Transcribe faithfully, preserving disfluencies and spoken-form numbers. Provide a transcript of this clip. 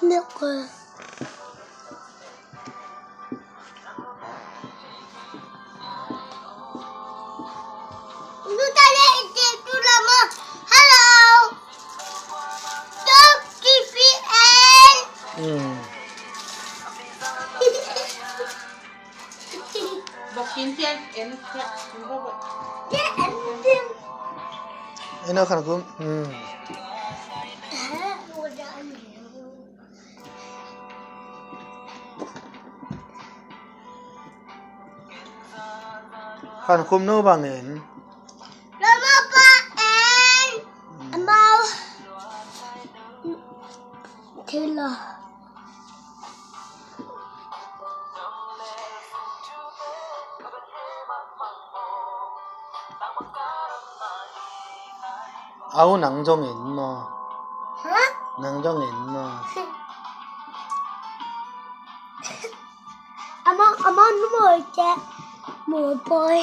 Milk. Hello. Dog T V N. Mm. Ina khan kum. Hmm. Khan kum no bang en. Lama pa en. Amau. Thila. Au, nang zong en maw? Ha? Nang zong en maw? Ama, ama nu maw, ke? Maw boy.